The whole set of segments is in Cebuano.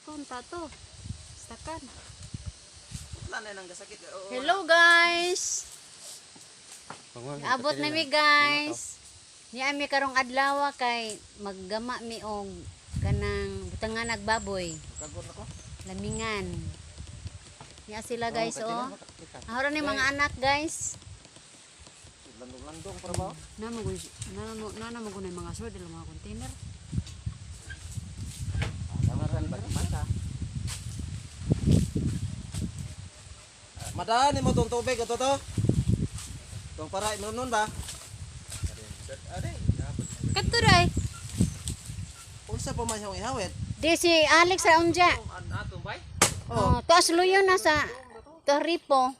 Kunta to. Stakan. Wala na nang gasakit. Oo. Hello, guys. Naabot na mi, guys. Ni ami karong adlaw kay maggama mi og kanang butangan nagbaboy. Kagor na ko. Lamingan. Niya sila, guys, oh. Ahora ni mga anak, guys. Landong-landong para ba? Namo namo namo ko na mga sword mga container. Damaran ba mata? Madaan mo tong tubig ato to. Tong para nun ba? Kadto day. Unsa pa man siyang ihawit? Di si Alex ra unja. Oh, Oh, tuas luyo na sa Toripo.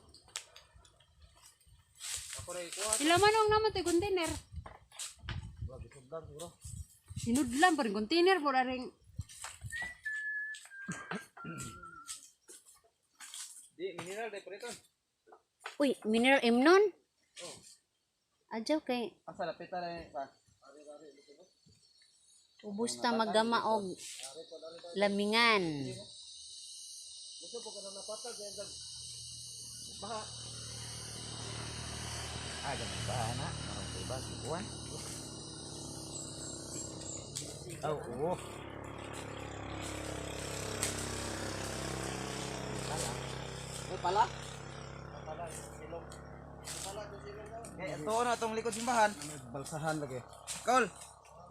Ila man ang naman tay container. Sinudlan pa rin container po rin. Uy, mineral imnon. Adyaw kay Asa lapitan na pa. ubos ta maggama og lamingan. Ah, ganun ba na? Marong diba sikuan? Oh, oo. Ay, pala? Pala, silong. Pala, silong. Eh, ito na itong likod simbahan. Balsahan lagi. Kol,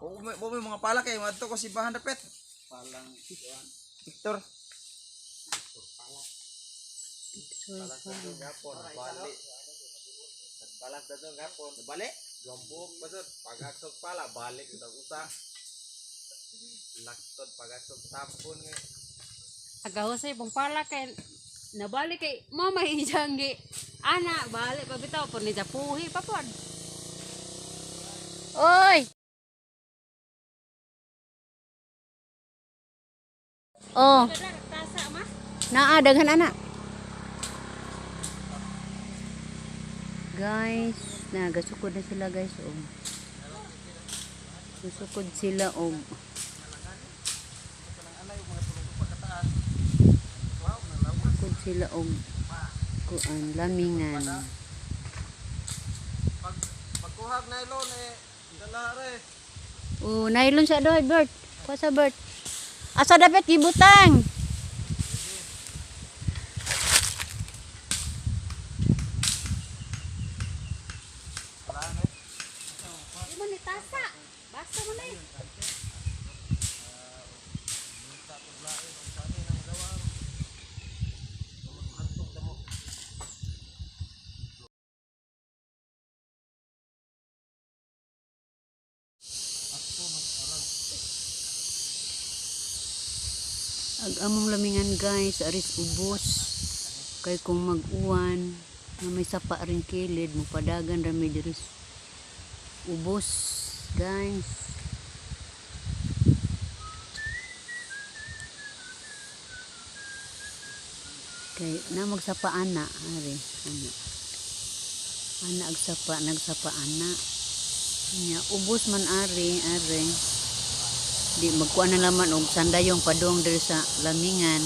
oo may mga pala kay madto ko simbahan dapit. Palang Victor. Balas dato gapon. Balik. Gambok ba sir? Pagaksog pala balik sa usa. Laktod pagaksog tapon nga. Agahosay pong pala kay nabalik kay mama ijang gi. Ana balik pa bitaw po ni puhi pa pod. Oy! Oh. Naa daghan ana. Guys, nagasukod na sila, guys, oh. Gasukod sila og Sukod sila og kuan lamingan. Pag pagkuhag nylon eh dala re. Oh, nylon sa doy, Bert. Kuha sa Bert. Asa dapat gibutang? Di mo ni tasa. Basta mo na eh. Ag among lamingan, guys, aris ubos. Kay kung mag-uwan, nga may sapa rin kilid, mupadagan ra mi diri ubos, guys. Kay na magsapa ana, ari, ana. Ana ag sapa, nagsapa ana. Nya ubos man ari, ari. Di magkuan na laman og sandayong padong diri sa lamingan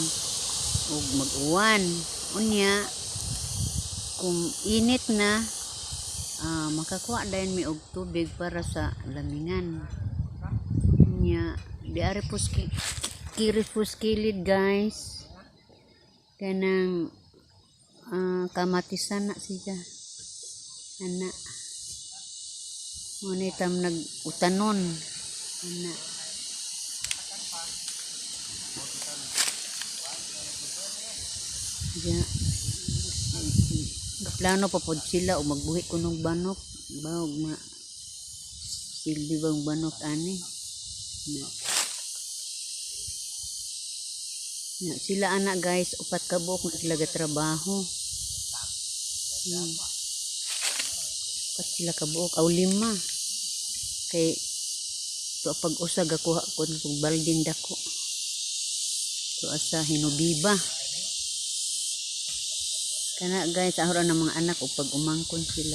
ug mag-uwan. Unya kung init na, makakuha dayon mi og tubig para sa lamingan. Unya di ari puski kiri puskilid, guys, kanang kamatisan na siya ana. Ngunit tam nag utanon ana. Ya. Plano pa pod sila o magbuhi ko ng banok. Bawag ma silbi bang banok ani. Na. Na, sila anak, guys, upat ka buok na sila gatrabaho. Upat sila kabuok aw lima. Kay to pag usa gakuha ko ng balding dako. To asa hinubiba. Kana, guys, ahora ng mga anak o pag umangkon sila.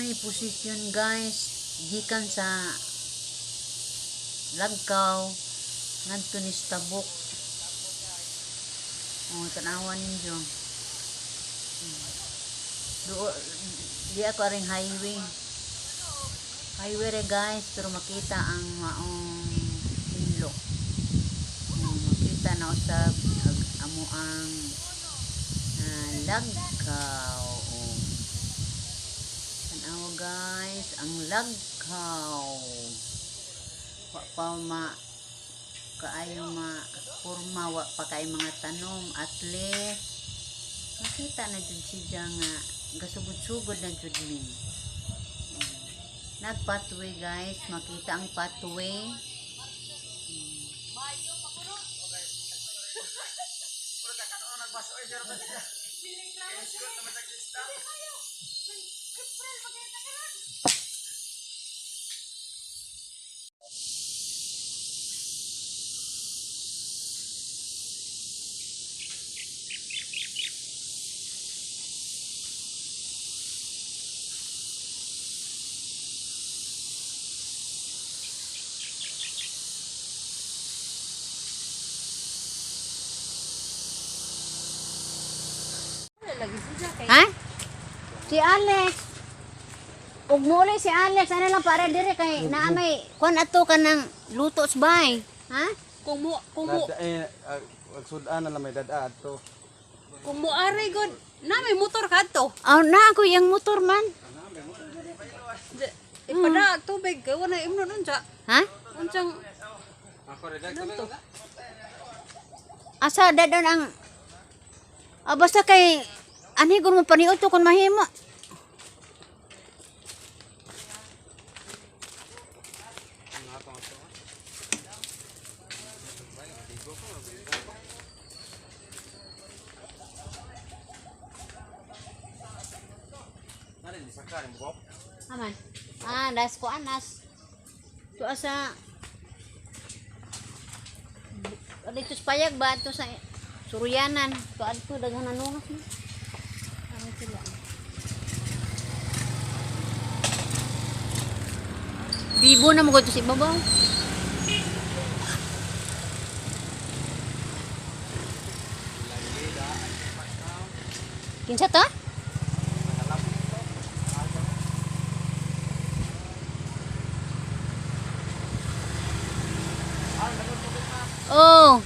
Ana ni position, guys, gikan sa Lagkaw ngadto ni sa Tabuk. Oh, tanawan ninyo. Do di ako aring highway. Highway re, guys, pero makita ang maong hinlo. Oh, makita na usab amo ang Lagkaw. Oh. Tanawa, guys, ang Lagkaw. Wa pa ma kaayo ma porma, wa pa kay mga tanom, at least makita na jud siya nga gasugod-sugod na jud mi. Nagpathway, guys, makita ang pathway. Lagi siya kay Ha? Si Alex. Ug muuli si Alex ano lang para dire kay naa may kuan ato kanang luto sa bay. Ha? kung mo Eh, sudan na lang may dad to. kung mo aray god na may motor kadto. Aw na ako yang motor man. Ipada tubig kay wala imnon unsa. Ha? Unsang Asa dadon ang Ah, basta kay ani gun mo paniudto kung mahimo. Aman. Ah, das ko anas. Tu asa dito sa payag ba ito sa Suryanan. Tu adto daghan nanungas na. Aron sila. Bibo na mo ko sa ibabaw. Kinsa ta? Oh.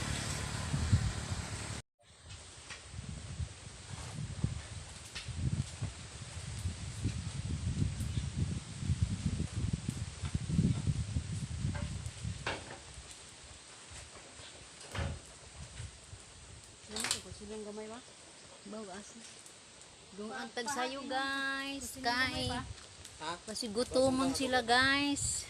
Silang gamay ba? Bawas. Dung ang tagsayo, guys. Kay. Kasi gutomon sila, guys.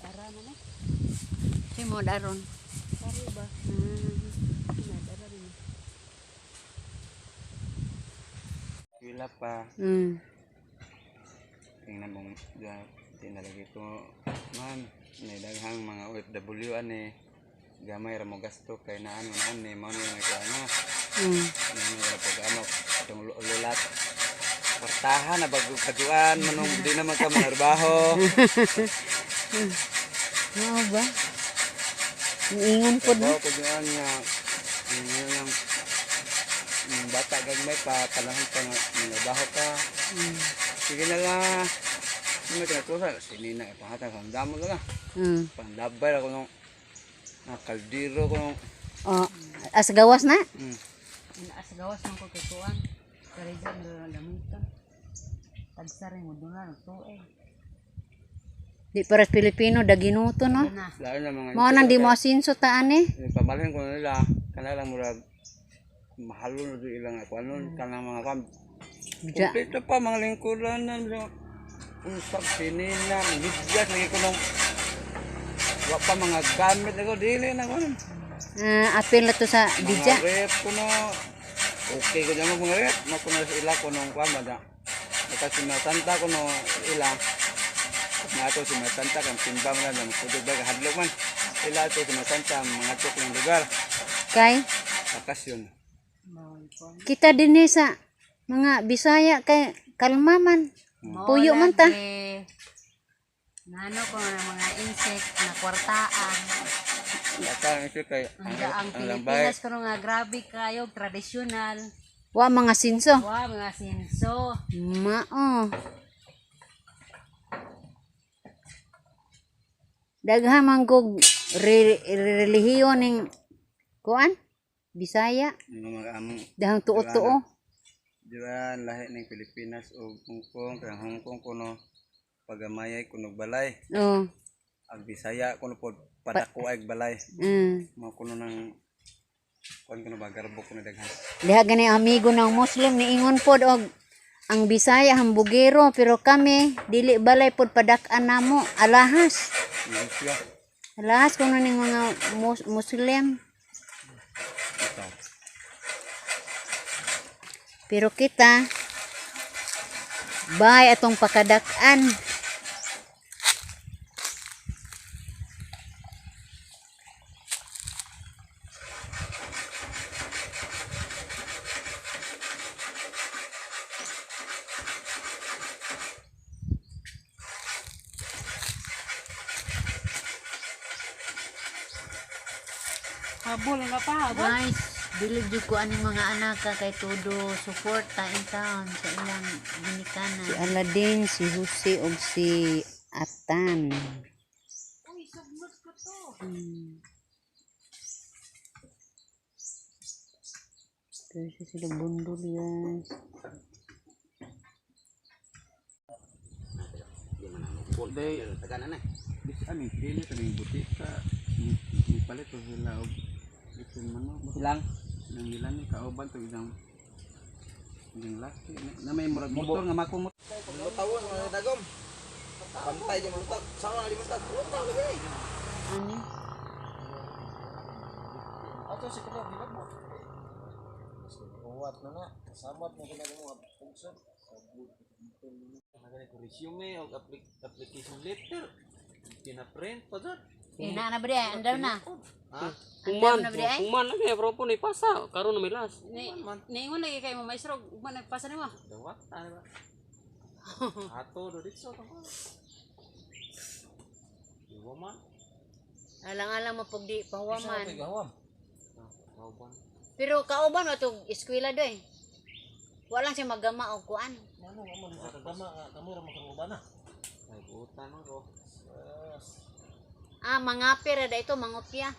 Ara na ni. Si mo daron. Sari ba? Nadara rin. Wala pa. Tingnan mo, tinalagay ko, man, may daghang mga OFW ani, gamay ra mo gasto kay naan mo naan ni mao ni may kuha na. Ano ra pag ano, itong lulat. Kwartahan na bago kaduan, manong di naman ka manarbaho. Mao ba? Ingon pod no. Trabaho ko doon nga, yun lang, yung bata gagmay pa, panahon pa nga, manarbaho ka. Sige na lang. Hindi mo kinatusan, sinina, ipahatag, handa mo na lang. Panlabay ako nung, kaldero ko nung, Oh, as gawas na? As gawas man ko kay kuan. Karejo na gamiton. Tagsa rin mo doon to eh. Di para sa Pilipino daginuto no. Lalo na mga Mao nang di mo asinso ta ani. Pamalhin ko na nila, kanang murag, mahalo na doon ilang ako, ano, kanang mga kam. Ja. Kompleto pa, mga lingkuranan, so, usap, sinina, midyas, lagi ko nung, wa pa mga gamit ako, dili na ko. Ah, apil na to sa Mga didya. rep ko no, okay ko naman mga rep, makuno sa ila ko nung kwan, bada. Maka si Masanta ko no, ila. Na ato si Masanta, kang simba man lang, kudog ba, hadlok man. Ila ato si Masanta, mga tok ng lugar, Kay bakasyon. Kita dinhi sa mga Bisaya kay kalma man. Puyo man ta. Ngano ko nga mga insect na kwartaan. Ang issue kay Ang, ang Pilipinas kuno nga grabe kayo tradisyonal. Wa mga sinso. Wa mga sinso. Mao. Daghan man kog relihiyon ning kuan? Bisaya. Mga among Dahang tuo-tuo. Di ba lahi ng Pilipinas o Hong Kong, kay ang Hong Kong kuno pagamayay kuno balay. Oh. Ang Bisaya kuno pod padako ay balay. Mao kuno nang kuan kuno ba garbo kuno daghan. Diha gani ang amigo ng Muslim niingon pod og ang Bisaya hambugero pero kami dili balay pod padak-an namo alahas. Negosyo. Alahas kuno ning mga Muslim. Ito. Pero kita bay atong pakadak-an. Habol na pa, habol. Guys, dili jud ko aning mga anak ka kay todo support ta in town sa ilang ginikanan. Si Aladdin, si Jose ug si Atan. Uy, sugnot ko to. Pero sila bundol, guys. Day, bis ani dili ta ning buti sa ni palit og sila og bitin manok. Silang. Nang nila ni kauban to isang isang laki na may murag motor nga makumot. Lutawon mga dagom. Pantay di malutag. Sama na di malutag. Lutaw lagi. Ani? Ato si kuno gilag mo. Uwat na na. Kasamat mo kina mo pugson. Nagani ko resume o application letter. Pinaprint pa dyan. Eh, na na ba di? Andaw na. Human, na ba di ay? human lang kaya pero po ni pasa. Karon na may last. Ni niingon lagi kay mo maestro, ugma nagpasa nimo. Dawat, ano ba? Ato, do dito. Iwa man. Alang-alang mo pag di pahuwaman. Gawam. Kauban. Pero kauban wa tog eskwela doy. Wala lang siya magama og kuan. Ano mo mo sa kagama nga kamo ra makangubana. Ay, buta man ko. Ah, mga pera da ito, mangopya.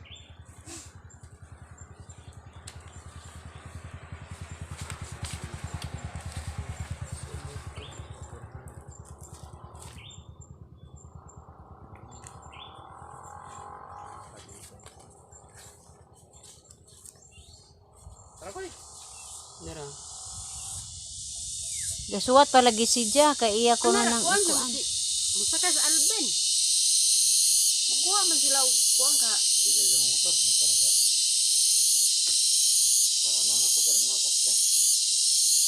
Tara ko eh. Dara. Gasuwat palagi si Ja kay iya ko na nang Kuan kuan. Musaka sa Alben. Magkuha man sila og kuan ka.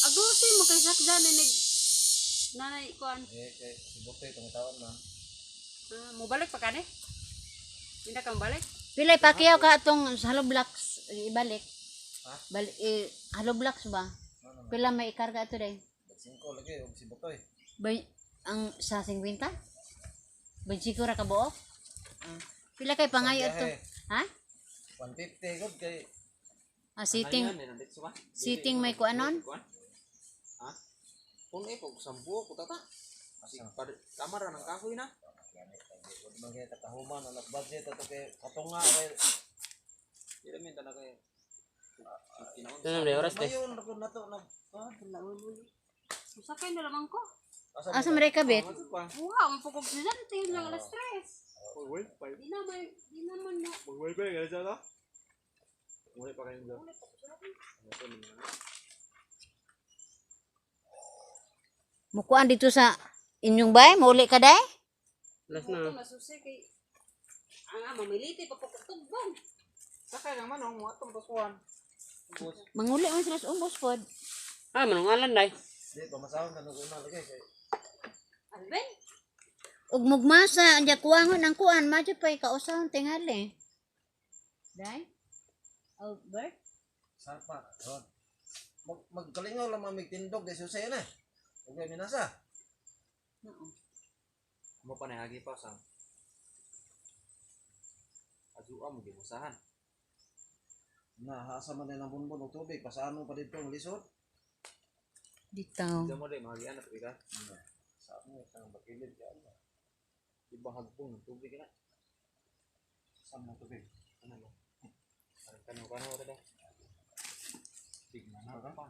Agusi mo kay sakdan ni nag nanay kuan. Eh kay si Botoy pangitawan na. Ah, mo balik pa kani? Hindi ka balik? Pilay pakiyaw ka atong hollow blocks ibalik. Balik eh, hollow blocks ba? Pila may ikarga ato day? Singko lagi og si Botoy. Bay ang sa 50? 25 ra ka buok? Ah. Pila kay pangayo ato? Ha? 150 gud kay Ah, sitting sitting may kuanon? Ha? Kung eh, pag sambuo ko tata. Kasi kamara ng kahoy na. Wala man kay katahuman anak budget ato kay katunga kay Hindi namin talaga eh. mayon ra ko nato na. Musakay na lamang ko. Asa man ka bet? Kuha mo po kog sisante lang alas 3. Di naman, di naman na. Mag-wifi ka na to? Muli pa kayong vlog. Mukuan dito sa inyong bay, mauli ka day? Last na. Masusi kay ang ama mamiliti pa po kog tugban. Sakay lang manong, mga itong pasuan. Manguli man sila sa umbos pod. Ah, manong alan day. Di pamasahon na nung una lagi kay Alben, Ug mugmasa anya kuwangon ang kuan, madyo pay kausahon tingali. Day? Oh, Bert? sarpa. Ron. Magkalingaw lang mamig tindog dahil susay na. Huwag kayo minasa. Mo pa na pa sa Azua mo gibusahan. Na, asa man din ang bunbon og tubig, pasaan mo pa dito ang lisod. Dito. Diyan mo dai mahagian na tubig ka. Sa mo sa bakilid ka. Di ba hagbong ng tubig na? Sa mo tubig. Ano ba? Parang kano-kano ra da. Tignan na pa.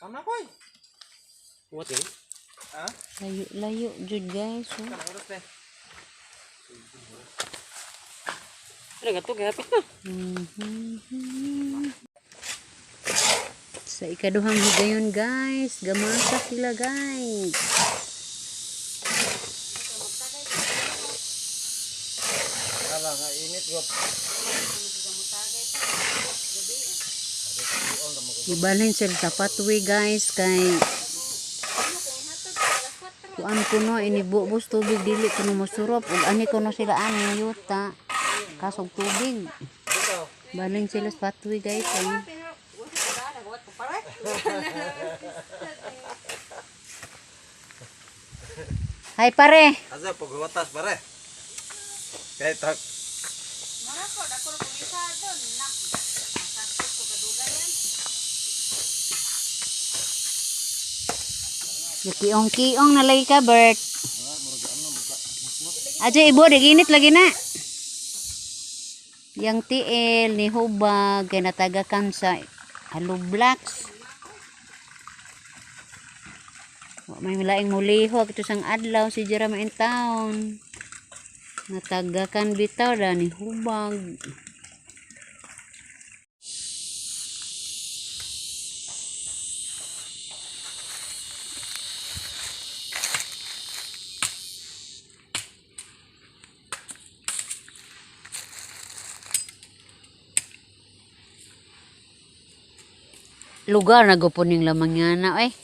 Sana koy. What eh? Ha? Layo layo jud guys. Oh. Kana oras te. Ano ka to? Gahapit na. Sa ikaduhang higayon guys, gamasa sila guys. Kala nga init gop. Ibalhin sila sa pathway guys kay kuan kuno inibubos tubig dili kuno mosurop ug ani kuno sila ani yuta kasog tubig. Balhin sila sa pathway guys. Eh. Hay pare. Asa pagwatas pare. Kay tak Nakiong-kiong na lagi ka, Bert. Aja ibo, diginit lagi na. Yang tiil ni Hubag, kay natagakan sa Halo Blacks. Wa may laing mulihok ito sang adlaw si Jerome in town. Natagakan bitaw da ni Hubag. Lugar na gupon ning lamang nga na eh.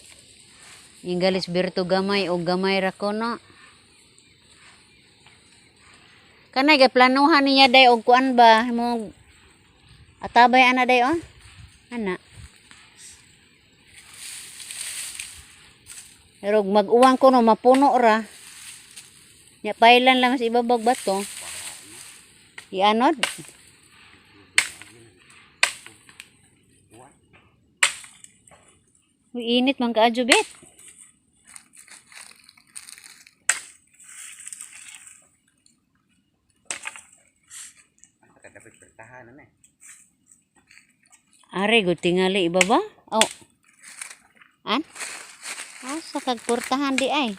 Ingalis Berto gamay o gamay ra ko no. Kanay gay planuhan niya day og kuan ba mo atabay ana day oh. Ana. Pero mag-uwang ko no mapuno ra. Nya pailan lang sa ibabag bato. Ianod. Uy, init man kaadyo bet. Dapat pertahanan eh. Are gud tingali ibaba. Oh. An? Asa kag portahan di ay.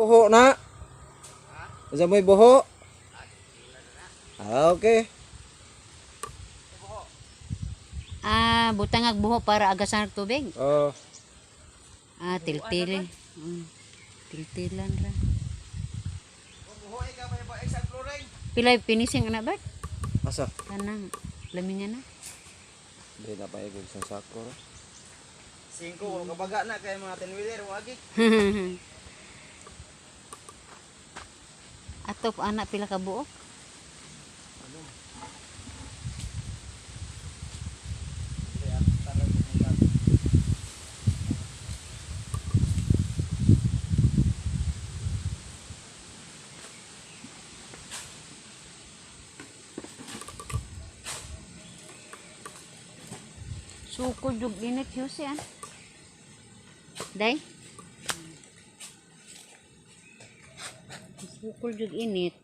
buho na. Asa mo'y buho? Ah, okay. Ah, butang ag buho para agasan og tubig. Oh, Ah, tiltil. Tiltilan ra. Pilay finishing ana ba? asa? Kanang lamingan na. Di na pa igog sa sako. ra. Singko ko kabaga na kay mga 10 wheeler mo agi. Atop ana pila ka buok? Sukod jug init yus yan. Day? Sukol jug init.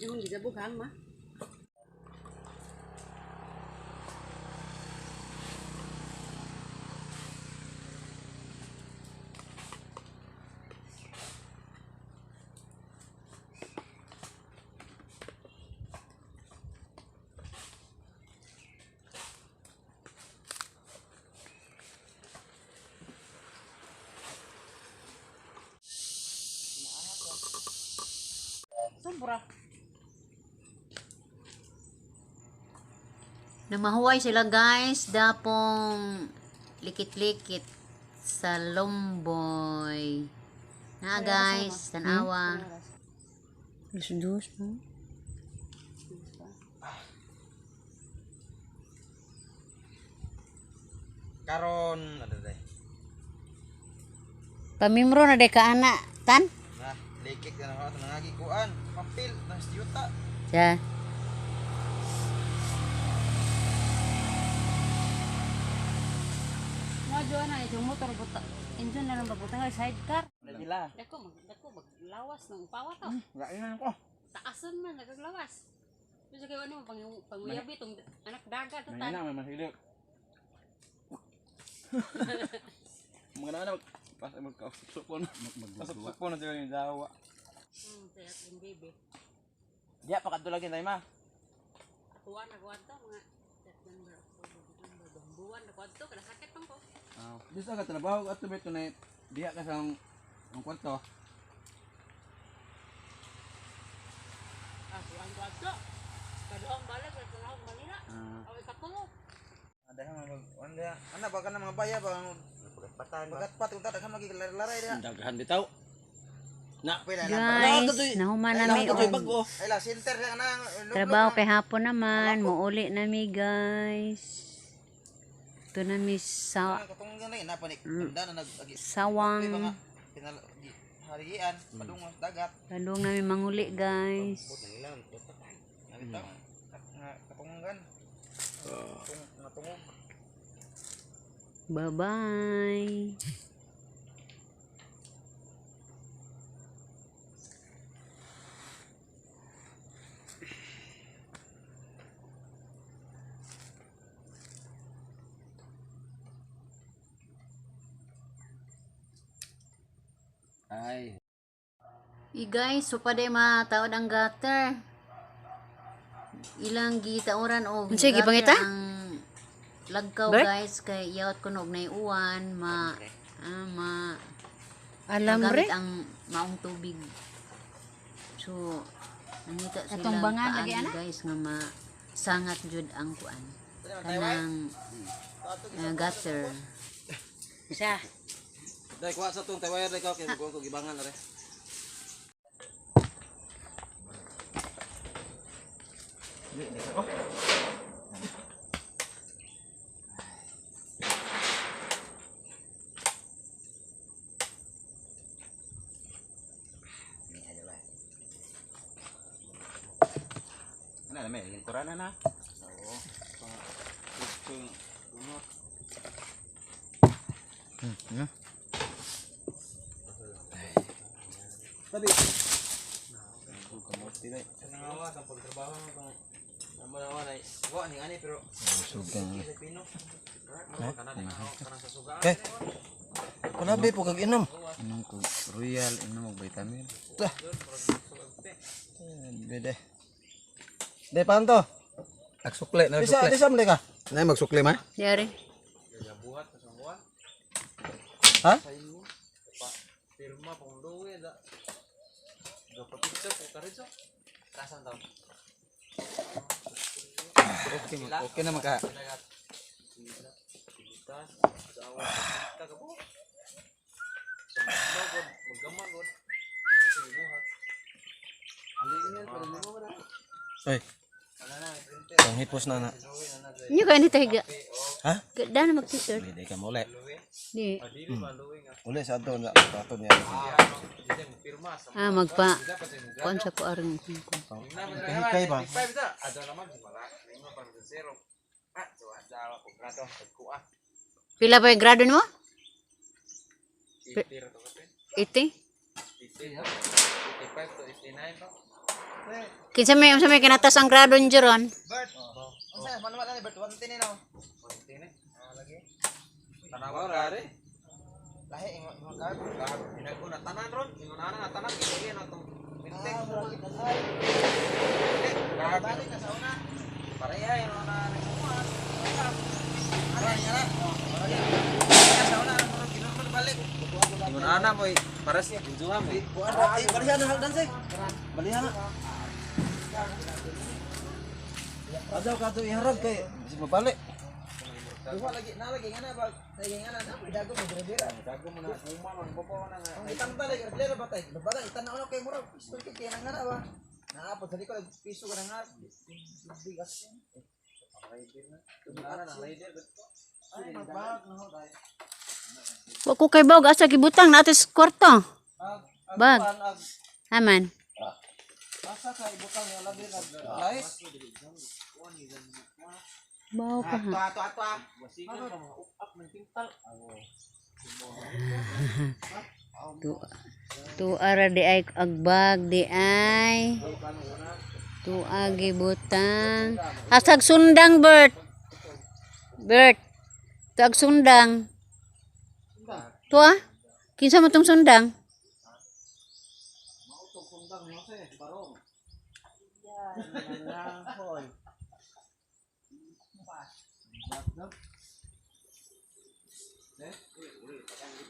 Yung gisabughang ma. Sobra. Namahuay sila guys, dapong likit-likit sa Lomboy. Na guys, tanawa. Alas 2 no? Karon, ano day? Pamimro na day ka ana, tan? Na, likik na ako nangagi kuan, papel ng yuta. Sa. Mo na yung motor buta. Engine na lang babutang ay sidecar. Nila. Dako mag dako maglawas ng upawa to. Lain ko. Taasan man nagaglawas. Bisa kayo ano pang panguyabi tong anak dagat to tan. Mahina may mahilig. Mga na pas magkausap-usap Pasok-usap na sila yung dawa. Kaya yung baby. Diya pa kadto lagi tayo ma. Atuan na kuwan to mga September, October, November, buwan na kuwan to kada sakit pang ko. Diyos ka trabaho ato ba ito na diya ka sa ang kwarto. Ah, kuwan kuwan to. Kaduhang balag sa tanawang Manila. Aw ikatulo. Ada man mag ana ana ba kana mga baya ba Pagkatpatan ba? bagat pat kung daghan lagi laray diha. Daghan bitaw. Na. Pwede na. Guys, nahuman na mi og Bago. Ay la center lang na. trabaho kay hapon naman, muuli na mi guys. Ito na mi sa Katong ganay na panik. Tanda na nag agi. sawang Mga pinal harian padung sa dagat. Padung na mi manguli guys. Nabitaw. Nga katunggan. Tung nga tungog. Bye-bye. Ay. I guys, so pa day mataod ang gutter. Ilang gitauran og Unsay gipangita? ang lagkaw Bert? guys kay yawat kuno og naiuwan ma ah, ma Alambre. magamit ang maong tubig. So nangita sila Atong bangan lagi, paagi, ana? guys nga ma sangat jud ang kuan kanang gutter. Sa. Dai kuha sa tong tawire dai ka kay ko gibangan na re. Ano na may lingkuran na na. Tabi. Nangawa sa pagtrabaho pang Naman ay wa ni ani pero sa pino. Eh. Wala ba po kag inom? Inom ko royal, inom og vitamin. Bede. De panto. Nagsukle, Bisa bisa man ka. Nay magsukle ma. Yari. Ha? Pirma pang duwe da. Do papitsa po karitso. Kasan daw? Okay, okay na maka. Oy. Panghipos na na. Inyo ka ni tahiga. Ha? Ganda na mag-t-shirt. Bede ka mo uli. Di. Uli sa ato na ato niya. Ah, magpa. Kuan sa ko aring ko. Kahikay ba? Pila ba yung grado nimo? 80? Kinsa may unsa may kinatas ang grado ni Jeron? Bert. Unsa man man ani Bert 110 ni no. 110 ni. Ah lagi. Tanawa ka re. Lahi imo imo ka. Pinag na tanan ron, ingon ana na tanan kay na tong mintek. Balik na sa una. Pareha ingon na nagsuwa. Ara niya na. Sa una kinurman balik. Ingon ana mo Paras niya kinjuha mo. Buan ra ay balihan na hagdan say. Balihan na. Adaw ka to iharag kay si mabalik. Duha lagi na lagi nga na ba lagi nga na na dago mo dira. Dago mo na kuma man babaw na nga. Ang itang ta lagi dira ba tay. Babala itan na kay murag pistol kay kay nga na ba. Naapod sa likod piso ka na nga. Bigas. Ana na rider. Ay magbag na ho tay. Wa ko kay bag asa gibutang na sa kwarto. Bag. Aman. Asa ka ibutang ni alabi na guys. Baw ka ha. Ato ato ah. Wasigan ka mga up ng pintal. Tu tuara di ay agbag di ay. Tua gibutang. Asag sundang, Bert. Bert. Tuag sundang. Tua? Kinsa mo tong sundang?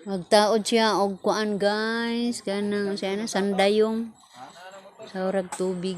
Magtaod siya og kuan, guys, kanang siya na sandayong sa urag tubig.